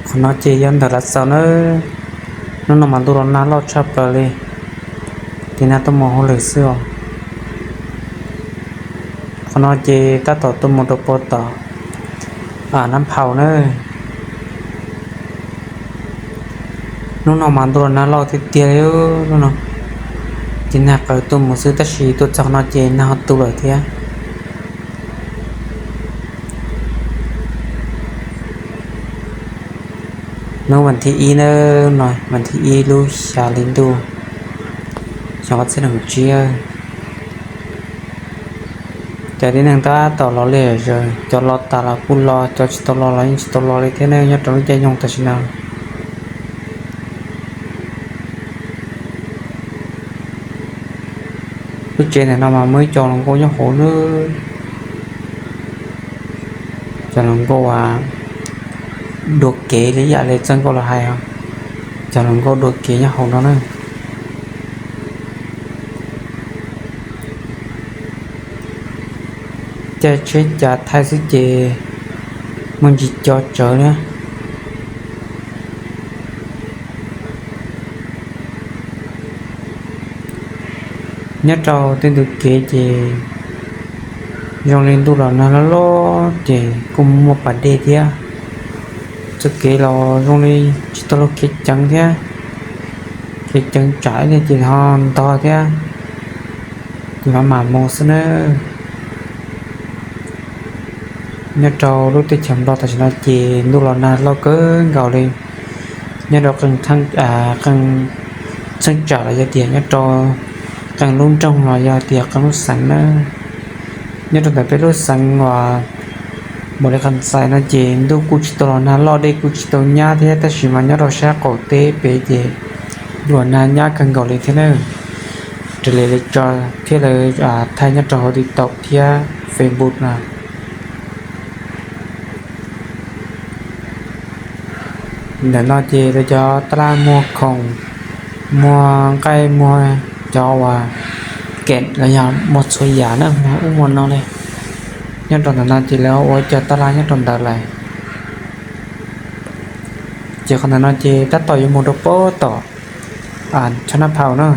Qhov no ces yog ntawm Lav Xaus nawb. Hnub no mas ntuj los nag loj tshaj plaws li, ces nag tuaj mus hauj lwm xwb os. Qhov no ces tab tom tuaj mus rau puag tom Nab Phau na. Hnub no mas ntuj los nag loj tiag tiag li no, ces nag qawm tuaj mus xwb tab sis tuaj txog qhov no ces nag ho tu lawm thiab. Hnub vas thib ib na, no vas thib ib lub xya hli ntuj, xyoo ob txhiab nees nkaum tsib. Cov tib neeg tab tom los li zaws, cov los tas los kuj los, cov tsis tau los los yeej tsis tau los li thiab ne nyob rau lub caij nyoog tam sim no. Lub tsev ntawm no mas muaj ib co hluas nkauj nyob hauv na. Cov hluas nkauj uas dua kev li ib yam li txoj nkauj los hais os, cov hluas nkauj dua kev nyob hauv no na. Caij tsheb cav thaij xwb ces muaj ntsis co tsawv na. Nyob rau tej ntug kev ces zoo li ntuj los nag loj loj ces kuj muaj pas dej thiab. Txoj kev los zoo li tsis tau lub kev ceev thiab, kev ceev tsam ib ntsis ces ho ntog thiab, ces mam mam mus xwb nawb. Nyob rau lub teb chaws Nplog tam sim no ces ntuj los nag loj kawg nkaus li. Nyob rau qee txheej tsam los yog tias nyob rau qee lub nroog los yog tias qee lub xeev na. Nyob rau ntawm peb lub xeev uas Npaus Lis Qhas Xais no ces ntuj kuj tsis tau los nag loj, dej kuj tsis tau nyab thiab, tab sis mas nyob rau sab qaum teb pem ces ntuj los nag nyab kawg nkaus li thiab na. Raws li lawv tso thiab lawv thaij nyob rau hauv TikTok thiab Facebook no. Ntawm no ces lawv cov tab laj muag khoom, muag nqaij, muag cov uas kem los yog muag txhua yam na, muag ub muag no li. Nyob rau ntawm no ces lawv ua cov tab laj nyob rau ntawd lawm. Ces qhov ntawm no ces tab tom yuav mus rau puag tom Choj Nab Phau na.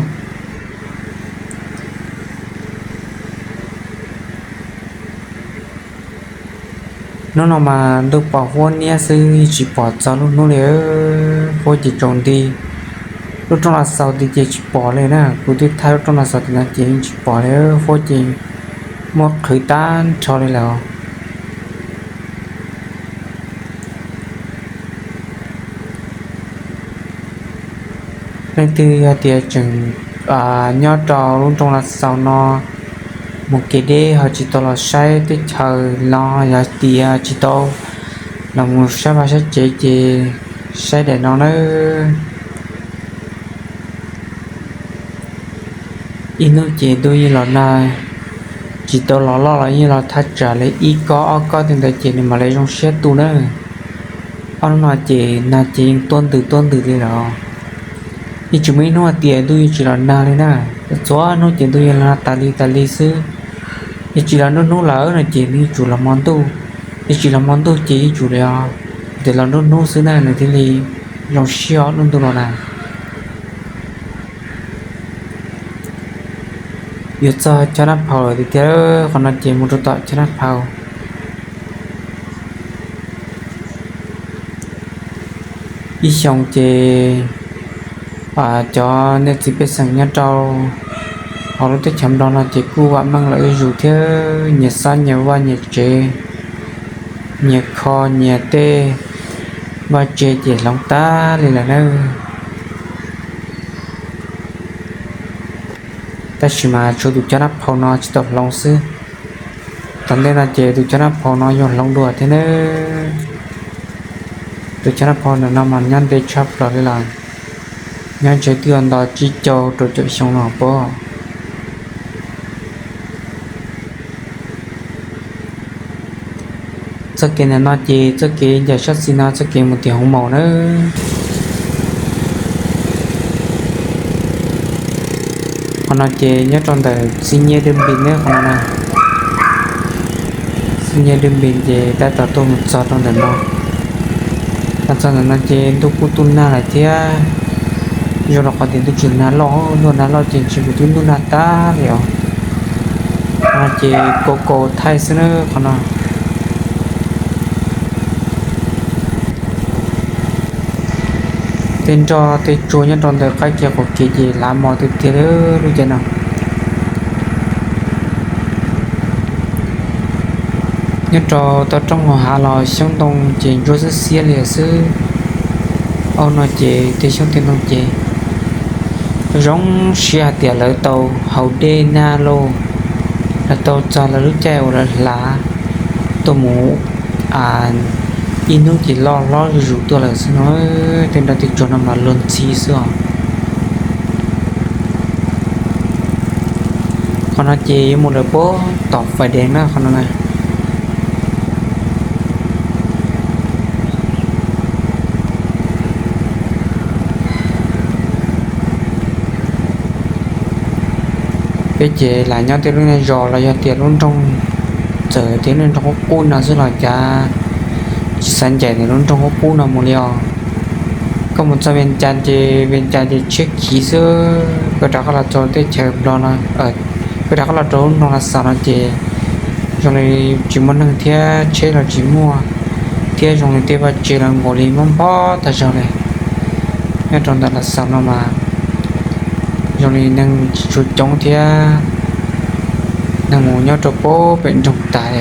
Hnub no mas ntuj pom huab niab xwb, yeej tsis pom txog lub hnub li. Huab ces tsaus nti, lub rooj Lav Xaus tid ces tsis pom li na. Kuv twb thaij lub rooj Lav Xaus tim no ces yeej tsis pom li, huab ces muab qhwv tag nrho li lawm. Leej twg yog tias tseem nyob rau lub nroog Lav Xaus no mus kev deb ho tsis tau los saib teb chaws los yog tias tsis tau los mus saib vaj saib tsev ces saib daim no nawb. Ib hnub ces ntuj yeej los nag, tsis tau los loj los yeej los thaj tsam li ib kob ob kob tej ntawd ces nws mam li zoo siab tu na. Ob hnub no ces nag ces yeej tuab ntws tuab ntws li lawm. Yeej tsis muaj ib hnub hais tias ntuj yeej tsis los nag li na. Txhua hnub ces ntuj yeej los nag tas li tas li xwb. Yog tsis los nruab hnub lawm no ces nws yeej tsum los hmo ntuj. Yog tsis los hmo ntuj ces yeej tsum li os, ces los nruab hnub xwb na nws thiaj li zoo siab os lub ntuj no na. Yuav txog Choj Nab Phau lawm tiag tiag, qhov no ces mus rau tom Choj Nab Phau. Ib xyoos ces cov niam txiv pej xeem nyob rau hauv lub teb chaws Nplog no ces kuj vam meej lawm zuj zus thiab, nyias xob nyias vaj nyias tsev, nyias kho nyias tej vaj tse ces hloov tag li lawm na. Tab sis mas tshuav tus Choj Nab Phau no tsis tau hloov xwb. Tom ntej no ces tus Choj Nab Phau no yuav hloov dua thiab nawb. Tus Choj Nab Phau ntawm no mas nyob ntev tshaj plaws li lawm, nyob ntshe twb yuav nto tsib caug rau caum xyoo no pob. Txoj kev ntawm no ces txoj kev ncaim sab xis no txoj kev mus tim Hoo Maum nawb. Qhov no ces nyob rau ntawm Xib Nyiaj Dwj Npis nawb, qhov no na. Xib Nyiaj Dwj Npis ces tab tom tuaj mus txog rau ntawm no. Txog ntawm no ces ntuj kuj tu nag lawm thiab. Zoo li qhov tias ntuj tsis nag loj, ntuj nag loj ces ntshe kuv twb ntuj nag tag li os. No ces kaus kaus thaij xwb na qhov no. Tej nroj tej tsuag nyob rau ntawm qab kev qaum kev ces lav mos tiag tiag li lub caij no. Nyob rau toj roob hauv hav los xyoob ntoo ces ntsuab xiab xiab li xwb. Auj, no ces tej xyoob tej ntoo ces zoo siab hais tias lawv tau haus dej nag lauj, lawv tau txog lawv lub caij uas lawv hlav tuaj mus ib hnub ces loj hlob zuj zus tuaj lawm xwb no. Tej nroj tej tsuag no mas luag ntxhi xwb os. Qhov no ces yuav mus lawm puag tom Fais Dees na qhov no na. Peb ces lam nyob tej lub zos los yog tias lub nroog txawm tias lub nroog qub qub no xwb los cas tsis xav ncaim ntawm lub nroog qub qub no mus li os. Koj mus txog Vias Cas ces Vias Cas ces tshiab khiv xwb, koj rov qab los rau teb chaws Nplog no, koj rov qab los rau lub nroog Los Xaus no ces zoo li tsis muaj neeg thiab tsheb los tsis muaj, thiab zoo li tej vaj tse los nkaus li mob npob tag zog li. Nyob rau ntawm Los Xaus no mas zoo li neeg tsis tshua coob thiab, neeg mus nyob rau puag pem nroog tas li.